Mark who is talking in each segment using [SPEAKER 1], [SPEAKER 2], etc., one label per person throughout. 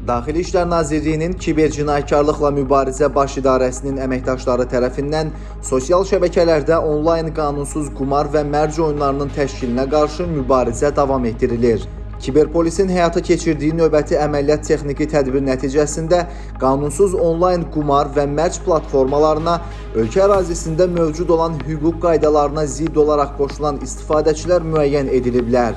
[SPEAKER 1] Daxili İşlər Nazirliyinin Kiber Cinayətkarlıqla Mübarizə Baş İdarəsinin əməkdaşları tərəfindən sosial şəbəkələrdə onlayn qanunsuz qumar və mərc oyunlarının təşkilinə qarşı mübarizə davam etdirilir. Kiberpolisin həyata keçirdiyi növbəti əməliyyat texniki tədbir nəticəsində qanunsuz onlayn qumar və mərc platformalarına ölkə ərazisində mövcud olan hüquq qaydalarına zidd olaraq qoşulan istifadəçilər müəyyən ediliblər.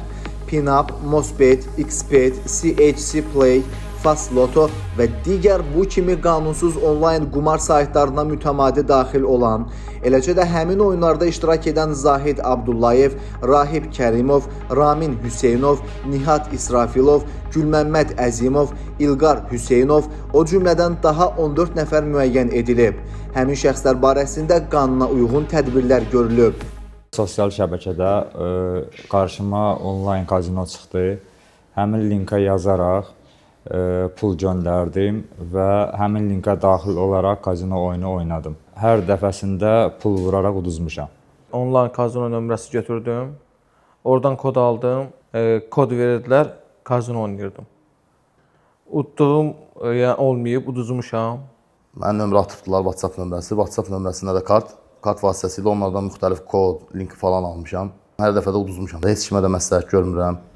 [SPEAKER 1] Pinap, Mosbet, Xbet, CHC Play, Fast Loto və digər bu kimi qanunsuz onlayn qumar saytlarına mütəmadi daxil olan, eləcə də həmin oyunlarda iştirak edən Zahid Abdullayev, Rahib Kərimov, Ramin Hüseynov, Nihat İsrafilov, Gülməmməd Əzimov, İlqar Hüseynov, o cümlədən daha 14 nəfər müəyyən edilib. Həmin şəxslər barəsində qanuna uyğun tədbirlər görülüb.
[SPEAKER 2] Sosial şəbəkədə qarşıma onlayn kazino çıxdı. Həmin linka yazaraq pul göndərdim və həmin linka daxil olaraq kazino oyunu oynadım. Hər dəfəsində pul vuraraq uduzmuşam.
[SPEAKER 3] Onlayn kazino nömrəsi götürdüm. Oradan kod aldım. Kod verirdilər, kazino oynayırdım. Udduğum yəni olmayıb, uduzmuşam.
[SPEAKER 4] Mənə nömrə atıbdılar, WhatsApp nömrəsi. WhatsApp nömrəsində də kart vasitəsilə onlardan müxtəlif kod, link falan almışam. Hər dəfə də uduzmuşam. Heç kimə də məsləhət görmürəm.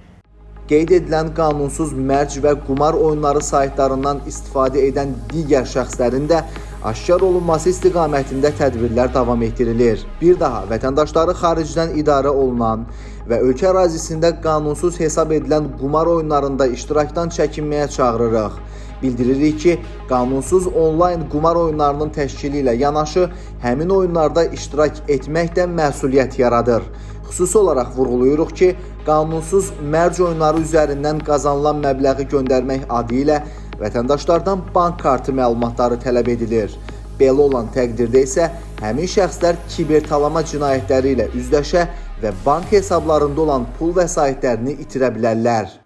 [SPEAKER 1] Qeyd edilən qanunsuz mərc və qumar oyunları saytlarından istifadə edən digər şəxslərin də aşkar olunması istiqamətində tədbirlər davam etdirilir. Bir daha vətəndaşları xaricdən idarə olunan və ölkə ərazisində qanunsuz hesab edilən qumar oyunlarında iştirakdan çəkinməyə çağırırıq. Bildiririk ki, qanunsuz onlayn qumar oyunlarının təşkili ilə yanaşı həmin oyunlarda iştirak etmək də məsuliyyət yaradır. Xüsusi olaraq vurğulayırıq ki, qanunsuz mərc oyunları üzərindən qazanılan məbləği göndərmək adı ilə vətəndaşlardan bank kartı məlumatları tələb edilir. Belə olan təqdirdə isə həmin şəxslər kibertalama cinayətləri ilə üzləşə və bank hesablarında olan pul vəsaitlərini itirə bilərlər.